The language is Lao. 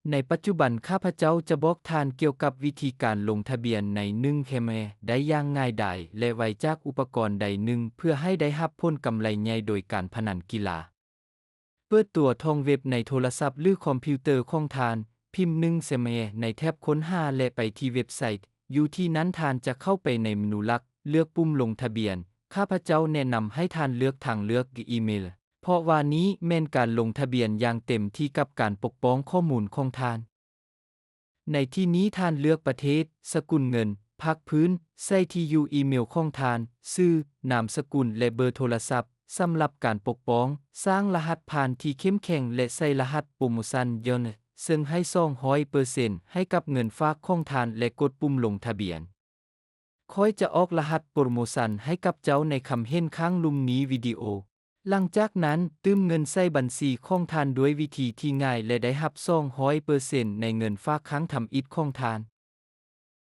ໃນປັດຈຸບັນ ຂ້າພະເຈົ້າຈະບອກທ່ານກ່ຽວກັບວິທີການລົງທະບຽນໃນໜຶ່ງແຄມແອໄດ້ຢ່າງງ່າຍດາຍ ແລະ ໄວຈາກອຸປະກອນໃດໜຶ່ງ ເພື່ອໃຫ້ໄດ້ຮັບຜົນກຳໄລໃຫຍ່ໂດຍການພະນັນກິລາ. ເປີດຕົວທອງເວັບໃນໂທລະສັບ ຫຼື ຄອມພິວເຕີຂອງທ່ານ, ພິມໜຶ່ງແຄມແອໃນແທັບຄົ້ນຫາ ແລະ ໄປທີ່ເວັບໄຊ. ຢູ່ທີ່ນັ້ນທ່ານຈະເຂົ້າໄປໃນເມນູຫຼັກ, ເລືອກປຸ່ມລົງທະບຽນ. ຂ້າພະເຈົ້າແນະນຳໃຫ້ທ່ານເລືອກທາງເລືອກອີເມລ, ເພາະວ່ານີ້ແມ່ນການລົງທະບຽນຢ່າງເຕັມທີ່ກັບການປົກປ້ອງຂໍ້ມູນຂອງທ່ານ. ໃນທີ່ນີ້ທ່ານເລືອກປະເທດ, ສະກຸນເງິນ, ພາກພື້ນ, ໃສ່ທີ່ຢູ່ອີເມລຂອງທ່ານ, ຊື່, ນາມສະກຸນ ແລະ ເບີໂທລະສັບ. ສຳລັບການປົກປ້ອງ, ສ້າງລະຫັດຜ່ານທີ່ເຂັ້ມແຂງ ແລະ ໃສ່ລະຫັດໂປຣໂມຊັນຍ້ອນ, ເຊິ່ງໃຫ້ສອງຮ້ອຍເປີເຊັນໃຫ້ກັບເງິນຝາກຂອງທ່ານ ແລະ ກົດປຸ່ມລົງທະບຽນ. ຂ້ອຍຈະອອກລະຫັດໂປຣໂມຊັນໃຫ້ກັບເຈົ້າໃນຄຳເຫັນຂ້າງລຸ່ມນີ້ວິດີໂອ. ຫຼັງຈາກນັ້ນ, ຕື່ມເງິນໃສ່ບັນຊີຂອງທ່ານດ້ວຍວິທີທີ່ງ່າຍ ແລະ ໄດ້ຮັບສອງຮ້ອຍເປີເຊັນໃນເງິນຝາກຄັ້ງທຳອິດຂອງທ່ານ.